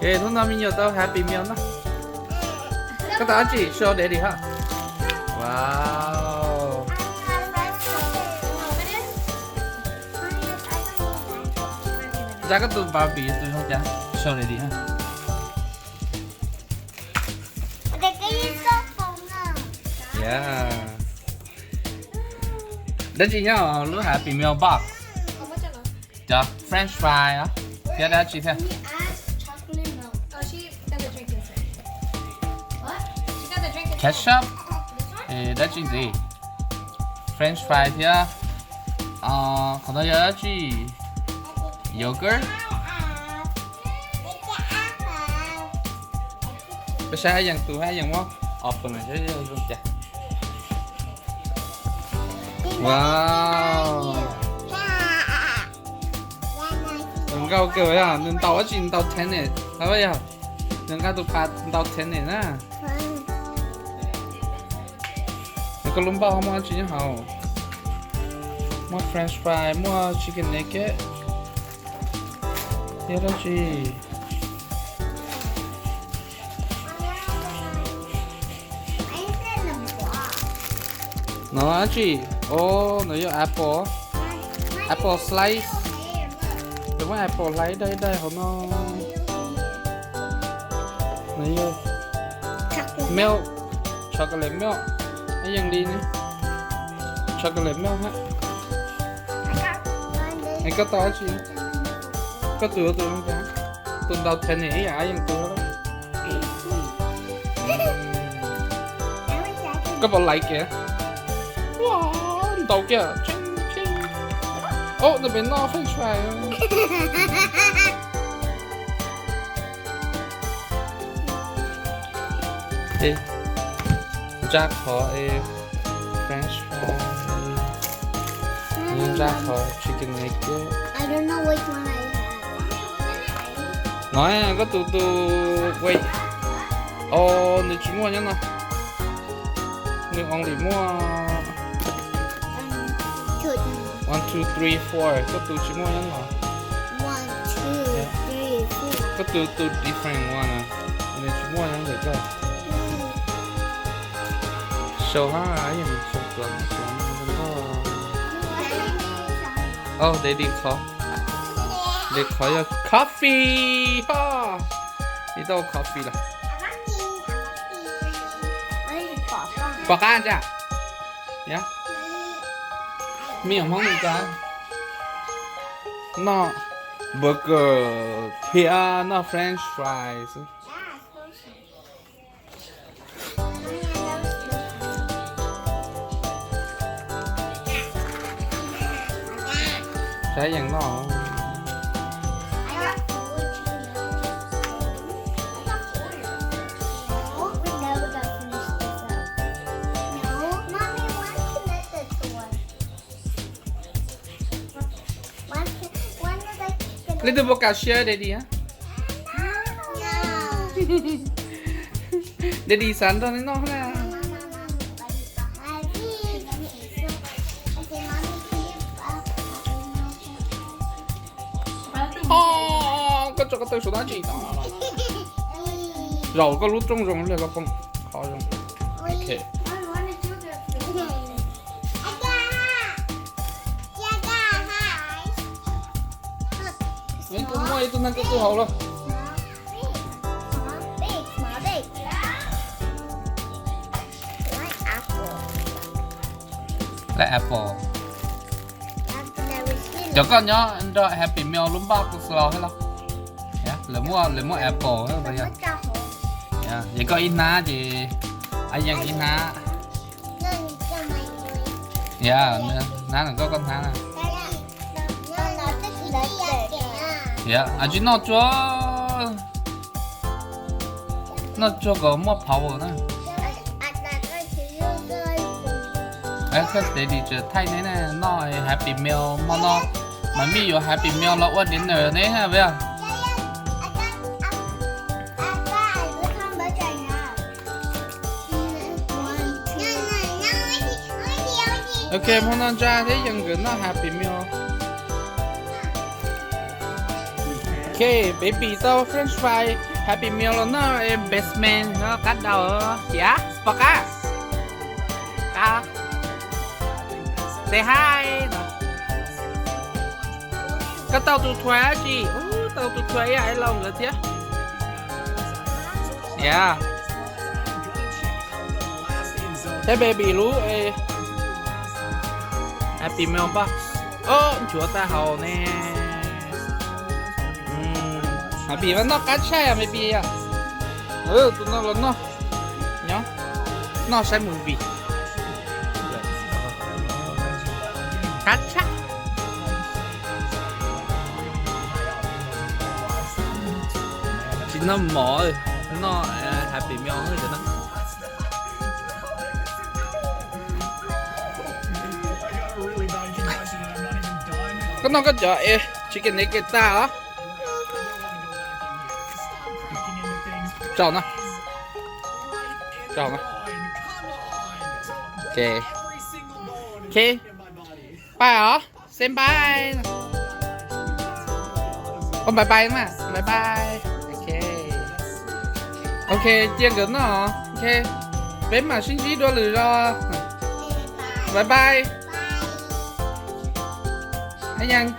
Hnub no me nyuam tau Happy Meal no. Koj tau dab tsi? Show daddy hab. Wow. Ntsa koj tus Barbie tus zoo cas? Show daddy hab. Yeah. Dab tsi nyob lub Happy Meal box? Cov French fry os, thiab dab tsi thiab? Ketchup, dab tsi ntxiv? French fry thiab. Qhov no yog dab tsi? Yogurt. Peb saib Ab Yees tus, Ab Yees muab open los saib zoo cas. Wow. Nws nkauj kawg, nws ntaus dab tsi? Ntaus tennis, yog nws nqa tus pas ntaus tennis na. Koj lub npauj muaj dab tsi nyob hauv? Muaj French fry, muaj chicken nugget, thiab dab tsi? No dab tsi? O, no yog apple, apple slice. Lawv muab apple hlais ib daim ib daim hauv no. No yog milk, chocolate milk. Ab Yees li ne, chocolate milk hab. Es koj tau dab tsi? Koj tus tus tus ntaus tennis ib yam Ab Yees tus. Koj puas like it? Ntaus kiag. O, nws pem noj French fry. Ntsa qhov French fry, ntsa qhov chicken nugget. No koj tus tus, wait, o, nws tsis muaj nyob no. Nws only muaj one, two, three, four, koj tus tsis muaj nyob no. Koj tus tus different one, nws tsis muaj nyob ntawm koj. Sau hab, yog nws sau tuaj, sau noj. O, daddy qhov, daddy qhov yog coffee ho. Ib tau coffee lawm. Pom qab ntsa. Me nyuam Hmoob li cas? Noj burger thiab noj French fries. Saib Yees noj. Leej twg puas kam share daddy? Daddy xav nrog nej noj na. Koj tso koj taw saum dab tsi? Zaum koj lub rooj zoo li koj poob qhov zoo. Ib tug muaj ib tug neeg koj tug hauv lawm. Like apple. Cov koj nyob nrog Happy Meal lub npaj kuv xwb los thiab los? Lawv muaj, lawv muaj apple. Yog koj ib hnab ces Ab Yees ib hnab. Yog, hnab no koj, koj hnab na. Yog, tsis noj tsuag, noj tsuag kom muaj power na. Koj daddy tseem thaij neb na, noj Happy Meal hmo no. Mas mij yuav Happy Meal los ua dinner neb na. Ok, hmo no Ntsa thiab Yees nkawd noj Happy Meal. Ok, baby tau French fry. Happy Meal los noj basement no qab daus. Tias pom qab, qab, say hi. Koj tau tus thuais dab tsi? Tau tus thuais ib yam li nkawd thiab. Yeah. Peb baby lub Happy Meal box. Nchuav tag hauv ne. Happy mas noj qab tshaj yom, baby yom. Tus no los noj, nyob noj saib movie. Qab tshaj. Tsis noj mov, noj Happy Meal no. Koj noj koj cov es tsis kev nev kev tag os. Tsaug no. Tsaug no. Ok. Ok. Bye os. Say bye. Ua bye bye mas, bye bye. Ok. Ok, cia nkawd noj. Ok. Peb mam sib ntsib dua lwm zaus. Bye bye. Hab Yeej.